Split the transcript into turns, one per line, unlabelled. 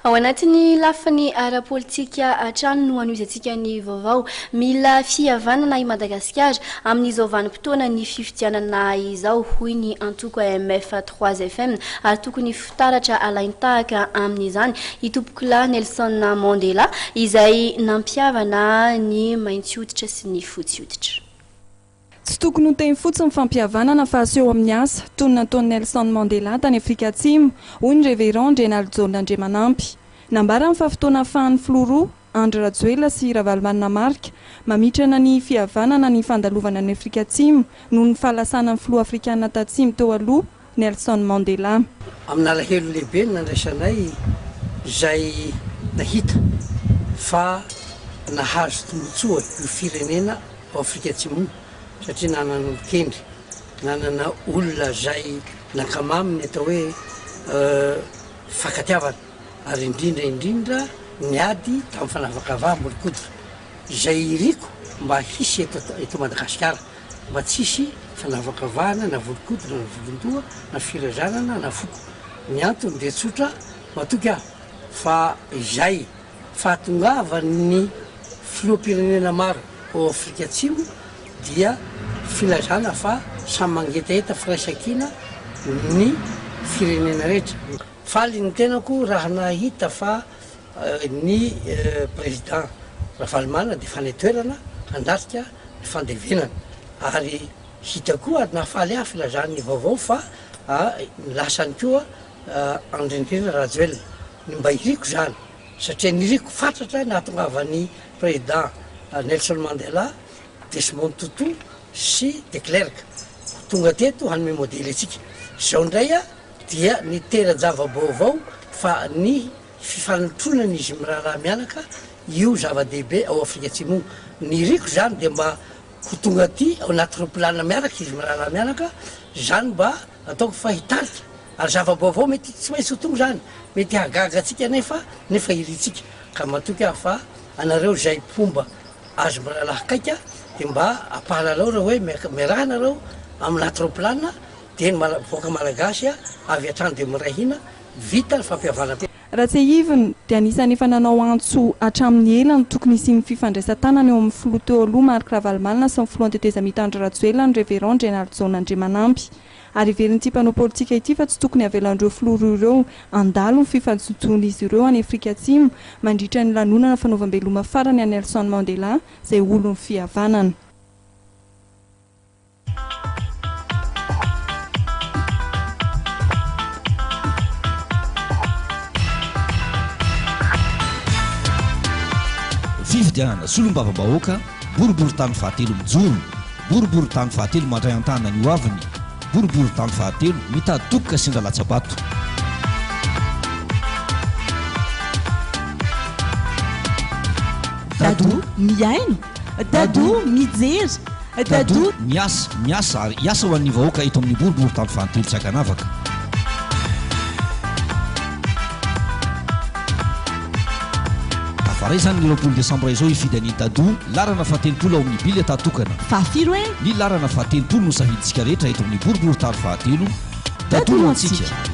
Ao anatin'ny lafiny ara-politika hatrany no hanohizantsika ny vaovao. Mila fihavanana i Madagasikara amin'izao vanim-potoanan'ny fifidianana izao, hoy ny antoko AMF trois FM, ary tokony fitaratra alain-tahaka amin'izany i Tompokolahy Nelson Mandela izay nampihavana ny mainty hoditra sy ny fotsy hoditra.
Tsy tokony ho teny fotsiny ny fampihavanana fa aseho amin'ny asa, toy ny nataon'i Nelson Mandela tany Afrika Atsimo, hoy ny Reverend Andrianalijaona Andriamanampy. Nambarany fa fotoana ahafahan'ny filoha roa, Andry Rajoelina sy Ravalomanana Marc, mamitrana ny fihavanana ny fandalovana any Afrika Atsimo noho ny fahalasanan'ny filoha afrikana tatsimo teo aloha, Nelson Mandela.
Amin'alahelo lehibe no nandraisanay izay nahita fa nahazo tombotsoa io firenena ao Afrika Atsimo io satria nanana olon-kendry, nanana olona izay nankamamy ny atao hoe fifankatiavana ary indrindra indrindra niady tamin'ny fanavakavaham-bolon-koditra izay iriko mba hisy eto eto Madagasikara. Mba tsy hisy fanavakavahana na volon-koditra na volon-doha na firazanana na foko. Ny antony dia tsotra, matoky aho fa izay fahatongavan'ny filoham-pirenena maro ao Afrika Atsimo dia filazana fa samy mangetaheta firaisankina ny firenena rehetra. Faly ny tenako raha nahita fa ny Président Ravalomanana dia efa any an-toerana handatrika ny fandevenana ary hita koa ary nahafaly ahy filazan'ny vaovao fa lasa any koa Andry Nirina Rajoelina. Ny mba iriko izany satria niriko fatratra nahatongavan'ny Président Nelson Mandela, Desmond Tutu sy De Klerk ho tonga teto hanome modely antsika. Izao indray dia nitera-java-baovao fa ny fifanotronan'izy mirahalahy mianaka io zava-dehibe ao Afrika Atsimo io. Ny iriko izany dia mba ho tonga aty ao anaty roplanina miaraka izy mirahalahy mianaka, izany mba ataoko fa hitarika ary zava-baovao mety tsy maintsy ho tonga izany, mety hahagaga antsika anefa nefa irintsika ka matoky aho fa anareo izay mpomba azy mirahalahy akaika dia mba ampahalalao ireo hoe miaraha nareo amin'ny roplanina dia ny vahoaka malagasy avy hatrany dia miray hina Vita ny fampihavanam-peo.
Raha tsiahivina, dia anisan'ny efa nanao antso hatramin'ny ela ny tokony hisian'ny fifandraisan-tanana eo amin'ny filoha teo aloha Marc Ravalomanana sy ny filohan'ny tetezamita Andry Rajoelina ny Révérend Andrianarijaona Andriamanampy. Ary heverin'ity mpanao politika ity fa tsy tokony havelan'ireo filoha roa ireo handalo ny fifanjojoan'izy ireo any Afrika Atsimo mandritra ny lanonana fanaovam-beloma farany an'i Nelson Mandela izay olon'ny fihavanana.
Fifidianana solombavambahoaka, boriborintany fahatelo mijoro, boriborintany fahatelo mandray an-tanana ny hoaviny, boriborintany fahatelo mitady tokoka sendra latsa-bato.
Dadou mihaino, Dadou mijery, Dadou.
Miasa, miasa ary hiasa ho an'ny vahoaka eto amin'ny boriborintany fahatelo tsy ankanavaka. Tafaray izany ny 20 desambra izao hifidy an'i Dadou, laharana fahatelopolo ao amin'ny billetà tokana.
Fahafiry hoe?
Ny laharana fahatelopolo no safidintsika rehetra eto amin'ny boriborintany fahatelo, Dadou ho antsika!